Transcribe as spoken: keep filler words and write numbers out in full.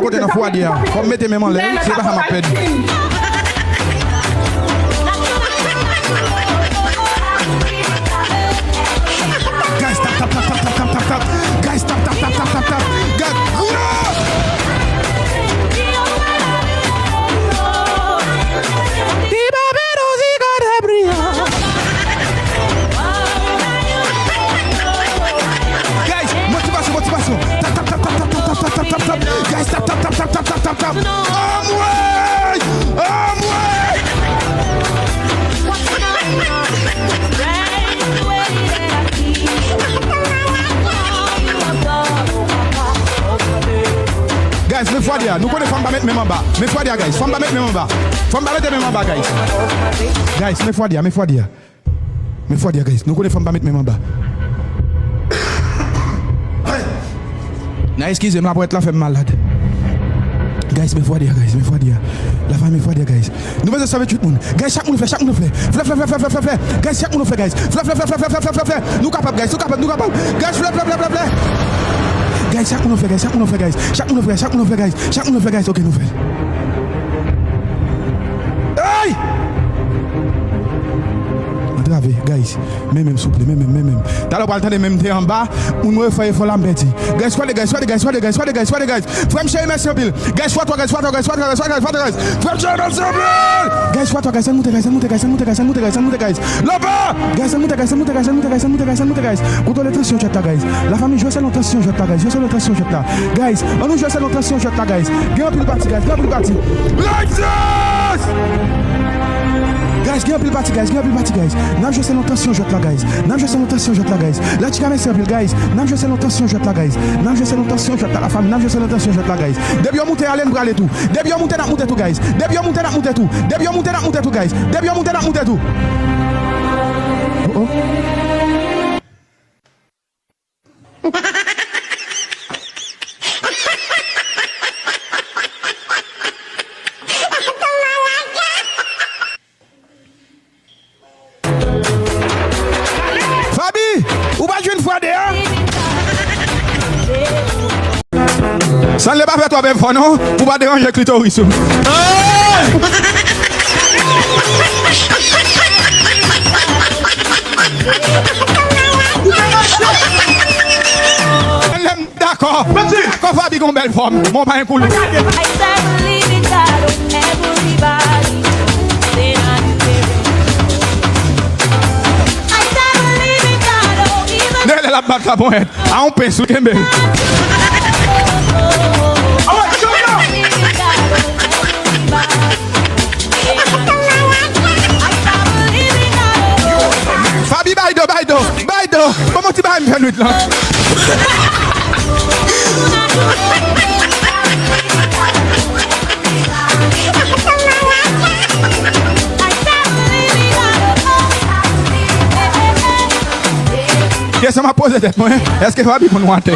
Kote nan fwade a, fò m mete men m anlè, wi, se pa sa m ap pèdi. Guys, tap, tap, tap. Guys, tap, tap, tap. Guys, guys, motivasyon, motivasyon. Tap, tap, tap. Guys, tap, tap, tap. Anmwey! Anmwey! Guys, men fwade a. Nou konnen fò m pa met men m anba. Men fwade a, guys. Fò m pa met men m anba. Fò m pa mete men m anba, guys. Guys, men fwade a, men fwade a. Men fwade a, guys. Nou konnen fò m pa met men m anba. Nan eskize m, lapwèt la fè m malad. Guys, men fwade a, guys. Men fwade a. Lafanmi, men fwade a, guys. Nou bezwen sove tout moun. Guys, chak moun fè, chak moun fè. Fè, fè, fè. Guys, chak moun fè, guys. Fè, fè, fè. Nou kapab, guys. Nou kapab, nou kapab. Guys, fè, fè, fè. Guys, chak moun fè, guys. Chak moun fè, guys. Chak moun fè, chak moun fè, guys. Chak moun fè, guys. Ok, nou fè. Hey! Antrave, guys. Men menm, souple, men menm, men menm. Talè w pral tande menm te anba, moun mwen fè efò la, m pèdi. Guys, fwade, guys, fwade, guys. Frè m cheri, mèsi anpil. Guys, fwa twa, guys, fwa twa, guys. Frè m cheri, mèsi anpil. Guys, fwa twa, guys, ann moute, guys, ann moute, guys. Lopa! Guys, ann moute, guys, ann moute, guys. Kontwole tansyon jwèt la, guys. Lafanmi, jwe selon tansyon jwèt la, guys. Jwe selon tansyon jwèt la. Guys, ann nou jwe selon tansyon jwèt la, guys. Gen anpil pati, guys. Gen anpil pati. Lexus! Guys, gen anpil pati, guys. Gen anpil pati, guys. N ap jwe selon tansyon jwèt la, guys. N ap jwe selon tansyon jwèt la, guys. Lachika, mèsi anpil, guys. N ap jwe selon tansyon jwèt la, guys. N ap jwe selon tansyon jwèt la, lafanmi. N ap jwe selon tansyon jwèt la, guys. Depi yo moute ale, n prale tou. Depi yo moute, n ap moute tou, guys. Depi yo moute, n ap moute tou. Depi yo moute, n ap moute tou, guys. Depi yo moute, n ap moute tou. Oh, oh. Faby, ou pa jwenn fwade a? Sanble pa fè twòp efò non, pou pa deranje klitoris ou. Lè m dakò. Dakò, Faby gon bèl fòm. Bon, pa gen koulè. Nèlè l ap bat la ponyèt. A yon pens, wi, kenbe. Faby, bay do, bay do, bay do. Ban m yon ti bagay, m fè nwit lan. Kesyon m ap poze tèt mwen, èske Faby konn watè?